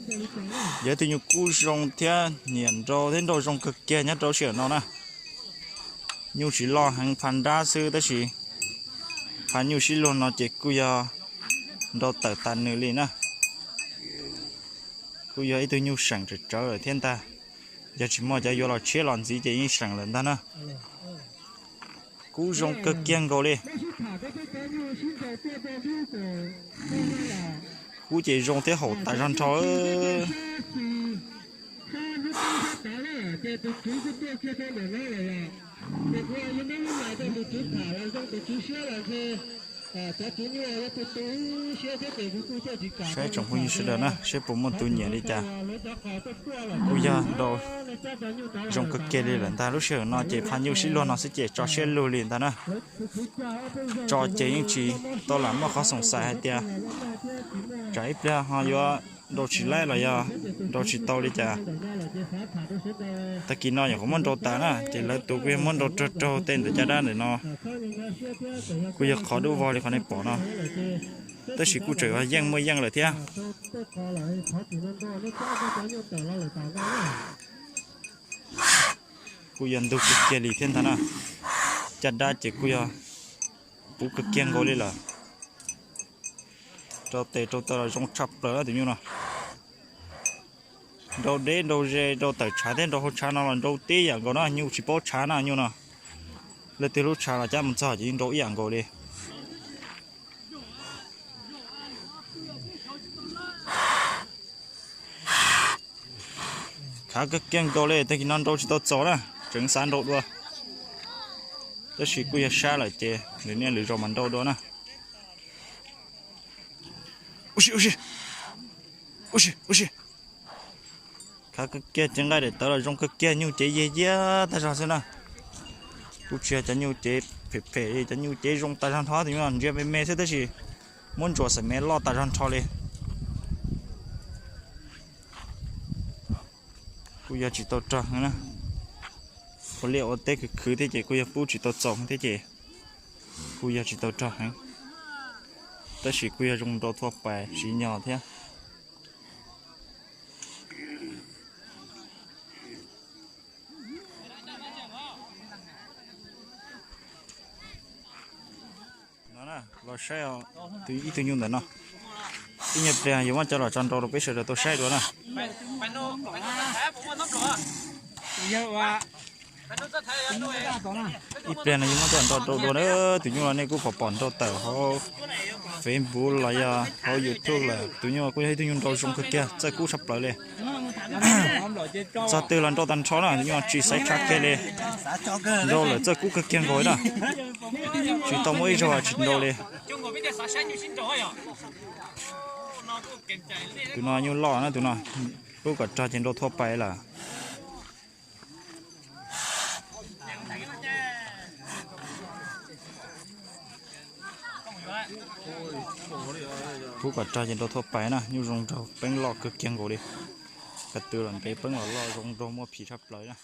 Yog ib tug nyuj kub zoo thiab nyiam nrau thiab nrau zoo kawg kiag nyob rau sij hawm no na. Nyuj tsis loj heev, pha nrab xwb tab sis pha nyuj sib luag no ces kuj yog nrau tawm tas nws li na. Kuj yog ib tug nyuj seem tsawv tsawv lawm thiab ntag. Yog tsis muaj cov yuav los tshiab los ntxiv ces yeej seem lawm ntag na. Kub zoo kawg kiag nkaus li. Kub ces zoo thiab haum tas zog nrho. Saib tsoom phooj ywg sawv daws na, saib puas muaj tus nyiam li cas. Kuj yog nrau zoo kawg kiag li lawm ntag. Lub sij hawm no ces pha nyuj sib luag no xwb ces tso siab lug li ntag na. Tso ces yeej tsis tau lam muaj qhov xoom xaim hais tias tsam ib pliag ho yuav nrau tsis laib los yog nrau tsis tau li cas. Tag kis no nyuam qhuav muab nrau tas na ces lawv tus kuj yog muab nrau raug raug tej ntawm caj dab ntawm no. Kuj yog qhov dub vog li qhov nej pom no, tab sis kuj tseem yog yeej muaj yeej lawm thiab. Kuj yog ntug kawg kiag li thiab ntag na. Caj dab ces kuj yog puv kawg kiag nkaus li lawm. Rau tes rau taw los zoo tshaj plaws na tus nyuj no. Nrau deb nrau ze, nrau tawm tshav thiab nrau hauv tshav no los nrau tib yam nkaus na, nyuj tsis paub tshav na nyuj no. Leej twg lub tshav los cab mus txog ces yeej nrau ib yam nkaus li. Khav kawg kiag nkaus li, tag kis no nrau tsis tau txaus na, tseem xav nrau dua. Tab sis kuj yog sab lawm ces lwm niaj lwm zaus mas nrau dua na. Ua si, ua si, ua si, ua si. Khav kawg kiag, cev nqaij daim tawv los zoo kawg kiag, nyuj cev yiag yiag tag zog xwb na. Kuj tsis yog cov nyuj cev phem phem li, cov nyuj cev zoo tag zog nrho, tus nyuj ntsia me me xwb tab sis muab ntsuas xam mev loj tag zog nrho li. Kuj yog tsis tau rog heev na. Ua liaj ua teb khwv khwv thiab ces kuj yog pub tsis tau txaus thiab ces kuj yog tsis tau rog heev, tab sis kuj yog zoo nrau thua pais siv nyog thiab. No na, los saib ib tug nyuj ntawm no. Ib nyuag pliag yuav muab coj los tso nrau rau peb sawv daws tau saib dua na. Ib pliag no yuav muab coj nrau rau dua na. Tus nyuj no nej kuj pom pom nrau tawm hauv Facebook los yog hauv YouTube lawm. Tus nyuj kuj yog ib tug nyuj nrau zoo kawg kiag, txawj kub tshaj plaws li. Txog twg los nrau tag nrho na, tus nyuj tsis xaiv tshav kiag li. Nrau lawm txawj kub kawg kiag nkaus na. Tsis tau muaj ib zaug tsis nrau li. Tus no nyuj loj na, tus no pub kom rog ces nrau thua pais lawm. Pub kom rog ces nrau thua pais na, nyuj zoo nraug peeb loj kawg kiag nkaus li. Ko tw los ntev peeb los loj zoo nraug muaj phim tshaj plaws na.